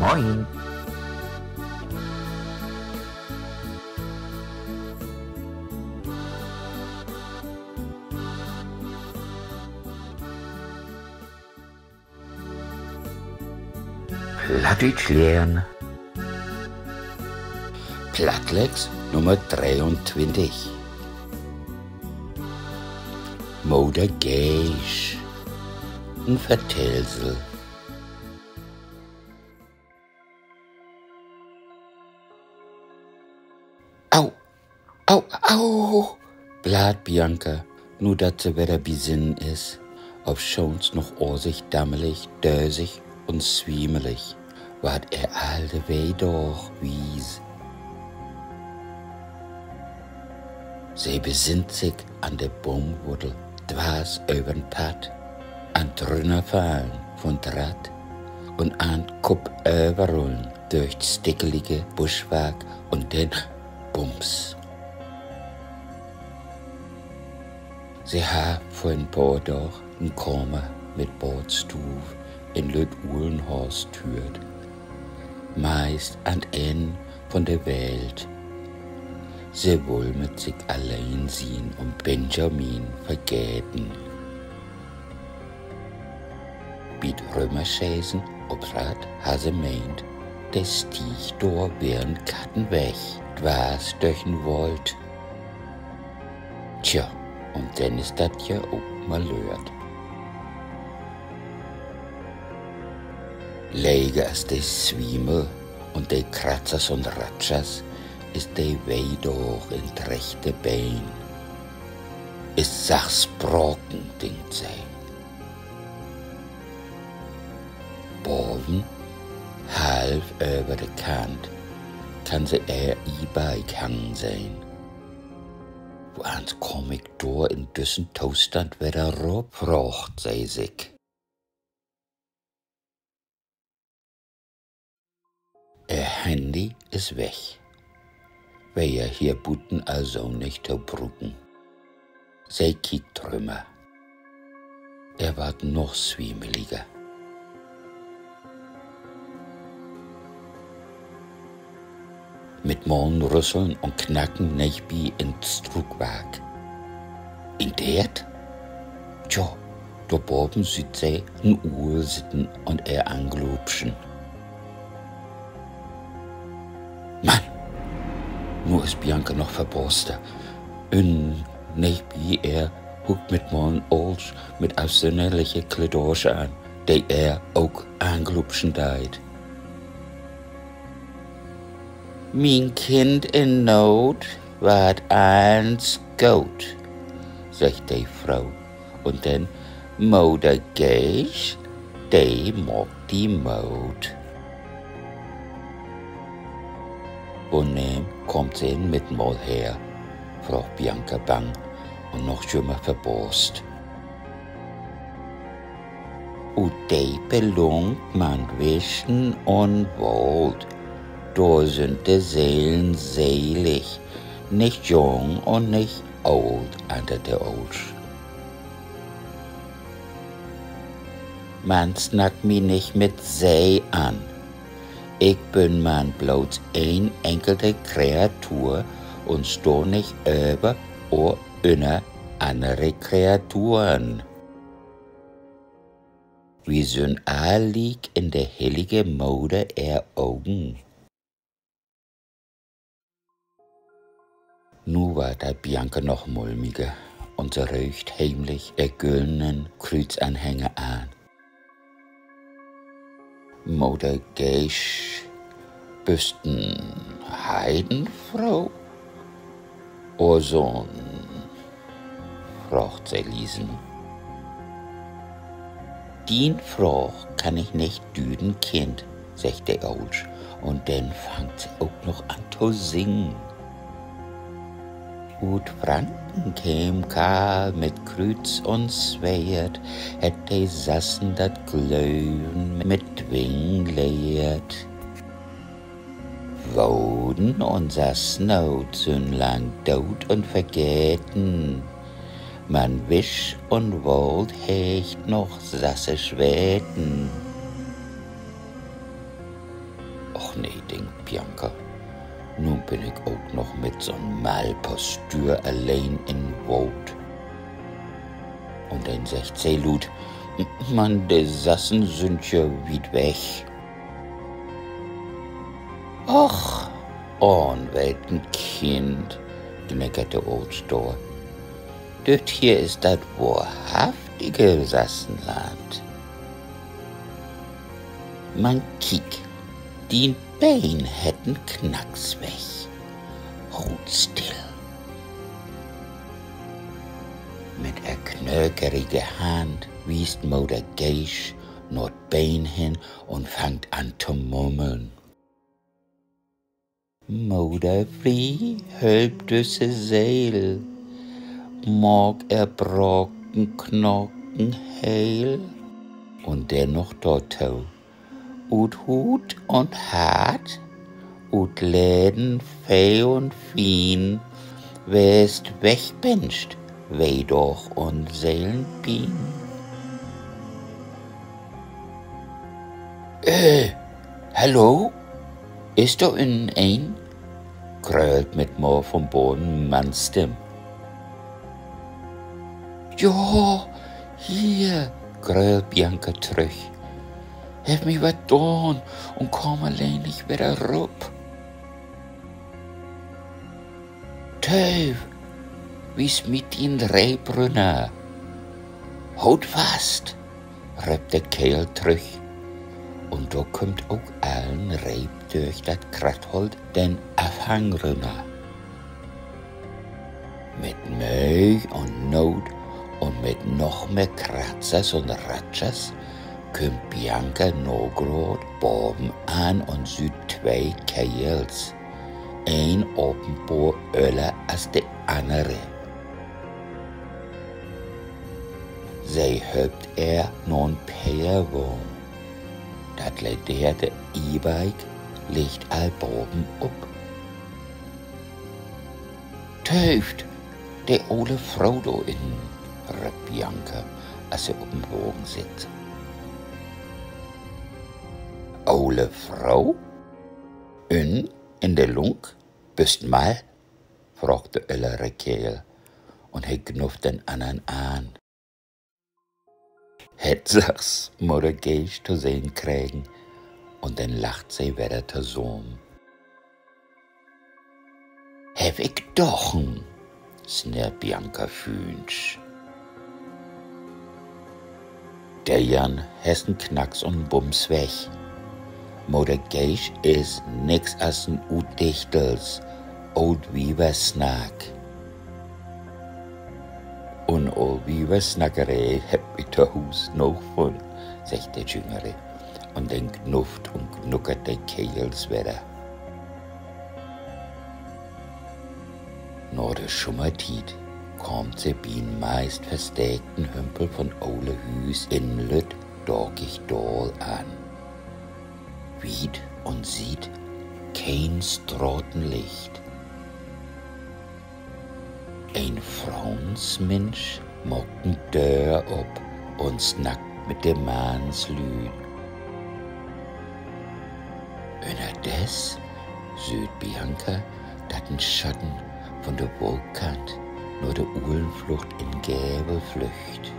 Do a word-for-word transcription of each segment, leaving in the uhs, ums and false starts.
Moin. Plattdüütsch lehren. Plattlex Nummer dreeuntwintig. Moder Geesch. En Vertellsel. Au, au, au, blaart Bianca, nu dat se wedder bi Sinnen is, ofschoonst noch asig dammelig, dösig un swiemelig, warrt ehr all de Wehdaag wies. Se besinnt sik an de Boomwuttel dwars över'n Padd, an't Rünnerfallen vun't Rad un an't Koppöverrullen dörch't stickelige Buschwark un den Bums. Se harr vör en poor Daag en Kamer mit Baadstuuv in Lütt Uhlenhorst hüürt, meist an't Enn vun de Welt. Se wull mit sik alleen sien un Benjamin vergeten. Bi't Rümmerschesen op't Rad harr se meent, de Stieg dor weer en Kattenweg dwars dörch den Woold. Tja, un denn is dat ja ok malöört. Leger as de Swiemel un de Kratzers un Ratschers is de Wehdaag in't rechte Been. Is sachs braken, denkt se. Baven, half över de Kant, kann se ehr E-Bike hangen sehn. Woans kaam ik dor in düssen Tostand wedder rop, fraagt se sik. Ehr Handy is weg. Weer ja hier buten also nich to bruken. Se kiekt rümmer. Ehr warrt noch swiemeliger. Mit mal en Rüsseln un Knacken neegbi in't Struukwark. En Deert? Tjo, dor baven süht se en Uul sitten un ehr anglupschen. Mann, nu is Bianca noch verbaasder. Un neegbi ehr huckt mit mal en Oolsch mit afsünnerliche Kledaasch an, de ehr ok anglupschen deit. Mien Kind in Noot, warrt allens goot, seggt de Fro. Un denn: Moder Geesch, de maakt di Moot. Woneem kaamt Se mit mal her?, fraagt Bianca bang un noch jümmer verbaast. Ut de Pelunk man Wischen un Woold, dor sünd de Selen selig, nich jung un nich oolt, antert de Oolsch. Man snack mi nich mit Se an. Ik bün man bloots een enkelte Kreatur un stah nich över or ünner annere Kreaturen. Wi sünd all liek in de hillige Moder ehr Ogen. Nu warrt dat Bianca noch mulmiger un se röögt heemlich ehr güllenen Krüüzanhänger an. Moder Geesch, büst en Heidenfro or so'n?, fraagt se liesen. Dien Fraag kann ik nich düden, Kind, seggt de Oolsch, un denn fangt se ok noch an to singen. Ut Franken keem Karl mit Krüüz un Sweert, hett de Sassen dat Glöven mit Dwingen lehrt. Woden un Sassnoot sünd lang doot un vergeten, man Wisch un Woold heegt noch sassisch Weten. Bianca. Nu bün ik ok noch mit so'n mall Postüür alleen in Woold. Un denn seggt se luut: Man de Sassen sünd ja wiet weg. Och, onweten Kind, gnickert de Oolsch dor. Düt hier is dat wohrhaftige Sassenland. Man kiek, dien Been hett en Knacks weg. Hool still. Mit ehr knökerige Hand wiest Moder Geesch na't Been hen un fangt an to mummeln: Moderfrie, hölp düsse Seel, maak ehr braken Knaken heel. Un denn noch dorto: Ut Huut un Hart, ut Leden fee un fien, west wegbinscht Wehdaag un Selenpien. Äh, hallo? Is dor ünnen een?, gröölt mit mal von baven en Mannsstimm. Ja, hier, gröölt Bianca trüch. Heff mi wat daan un kaam alleen nich wedder rop. Tööv, wi smiet di en Reep rünner. Hool fast, röppt de Keerl trüch. Un dor kümmt ok al en Reep dörch dat Krattholt den Afhang rünner. Mit Möh un Noot un mit noch mehr Kratzers un Ratschers kümmt Bianca nagraad baven an un süht twee Keerls, een apenboor öller as de annere. Se hölpt ehr na'n Peerwagen. Dat ledere E-Bike liggt al baven op. Tööv, de ole Fro dor ünnen, röppt Bianca, as se op den Wagen sitt. Ole Fro? Ünnen in de Lunk? Büst mall?, fraagt de öllere Keerl, un he gnufft den annern an. Hett sachs Moder Geesch to sehn kregen, un denn lacht se wedder tosamen. Heff ik doch, sneert Bianca fünsch. De Jan hett en Knacks un bums weg. Moder Geesch is nix as en Utdichtels, Oolwieversnack. Un Oolwieversnackeree hebbt wi to Huus noog vun, seggt de Jüngere, un denn gnufft un gnuckert de Keerls wedder. Na de Schummertiet kaamt se bi en meist versteekten Hümpel von ole Hüüs in lütt dakig Daal an. Wiet un siet keen Stratenlicht. En Froonsminsch maakt en Döör op un snackt mit de Mannslüüd. Ünnerdes süht Bianca, dat en Schatten von de Wooldkant na de Ulenflucht in Gevel flüggt.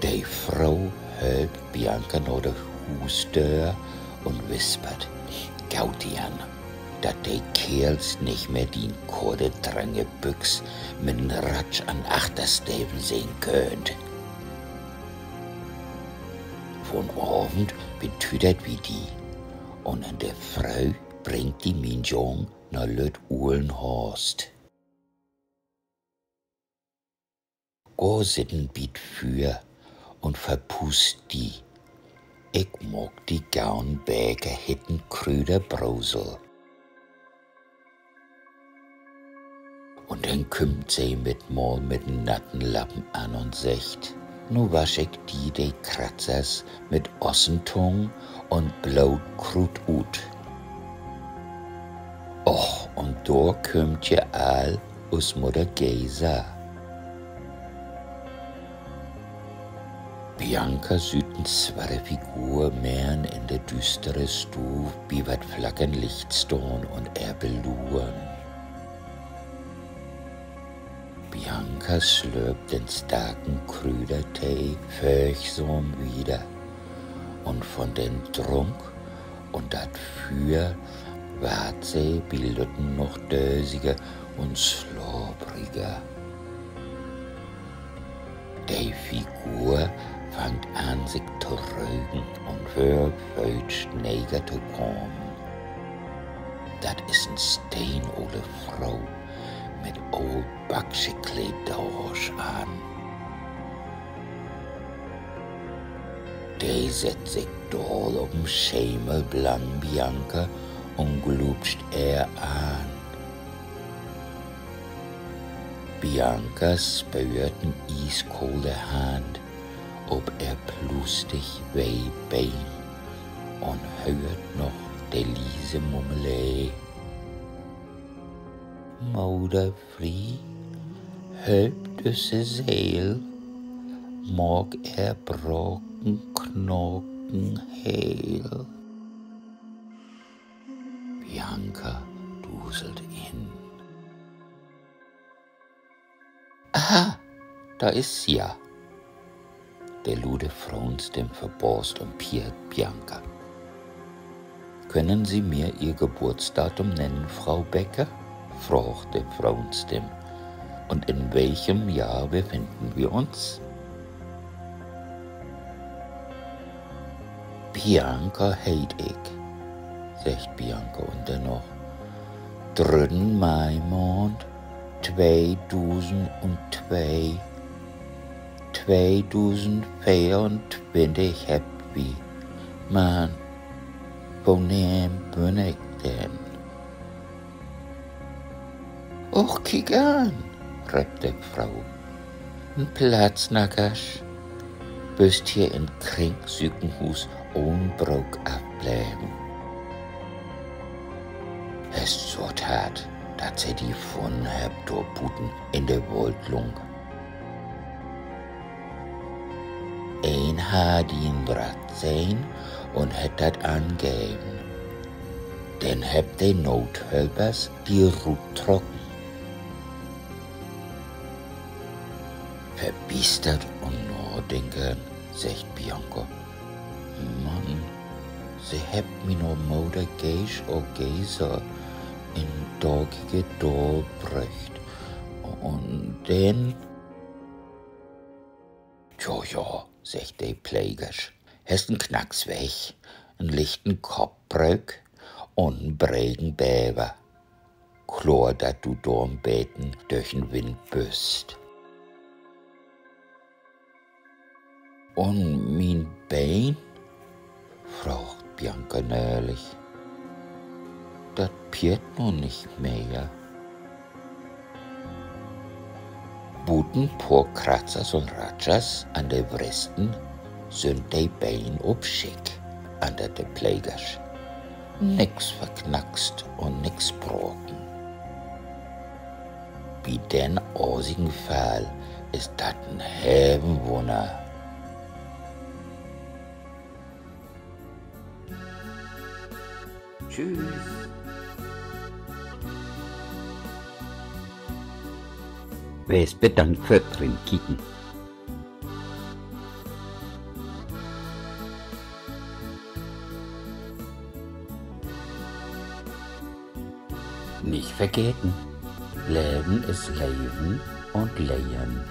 De Fro hölpt Bianca na de Huusdöör un wispert: Gau di an, dat de Keerls nich mehr dien korte, trange Büx mit en Ratsch an Achtersteven sehn köönt. Vonavend betüdert wi di, un in de Fröh bringt di mien Jung na Lütt Ulenhorst. Gah sitten bi't Füer un verpuust di. Ik maak di gau en Beker hitten Krüderbrosel. Un denn kümmt se mit mal mit en natten Lappen an un seggt: Nu wasch ik di de Kratzers mit Ossentung un Blootkruut ut. Och, un dor kümmt je al us Mudder Gesa. Bianca süht en swarte Figur merrn in de düüstere Stuuv bi wat flackern Licht stahn un ehr beluern. Bianca slörpt den starken Krüdertee fögsam wieder, un von den Drunk un dat Füer warrt se bi lütten noch dösiger un slapriger. De Figur fangt an, sik to rögen un wöör föösch neger to kamen. Dat is en steenole Fro mit ooltbaaksche Kledaasch an. De sett sik daal op en Schemel blang Bianca un glupscht ehr an. Bianca spöört en ieskole Hand op ehr plustig weh Been un höört noch de liese Mummelee: Moder Frie, hölp düsse Seel, maak ehr braken Knaken heel. Bianca duselt in. Aha, dor is se ja. De lude Froenstimm verbaast un piert Bianca. Können Sie mir Ihr Geburtsdatum nennen, Frau Becker?, fraagt de Froenstimm. Und in welchem Jahr befinden wir uns? Bianca heet ik, seggt Bianca un denn noch: Drüdden Maimaand, tweedusendunwee, tweedusendveeruntwintig hebbt wi. Man woneem bün ik denn? Och, kiek an, reep de Fro. En Plattsnackersch. Büst hier in Kringsükenhuus ohn Brook afbleven. Hest so 't Hart, dat se di funnen hebbt dor buten in de Woldlung? Een harr dien Wrack sehn un hett dat angeven. Denn hebbt de Noothölpers di ruttrocken. Verbiestert un nadenkern seggt Bianca: Man, se hebbt mi na Moder Geesch Ogesa in dakige Daal bröcht. Un denn? Jo, jo, seggt de Plegersch, hest en Knacks weg, en lichten Koppbröök un en Bregenbever. Kloor, dat du dor en beten dörch den Wind büst. Un mien Been?, fraagt Bianca nölig. Dat piert nu nich mehr. Buten poor Kratzers un Ratschers an de Wresten sünd de Been op Schick, antert de Plegersch. Nix verknackst un nix braken. Bi den aasigen Fall is dat en Hevenwunner. Tschüss. Wees bedankt för't Rinkieken. Nich vergeten: Leven is leven un lehren.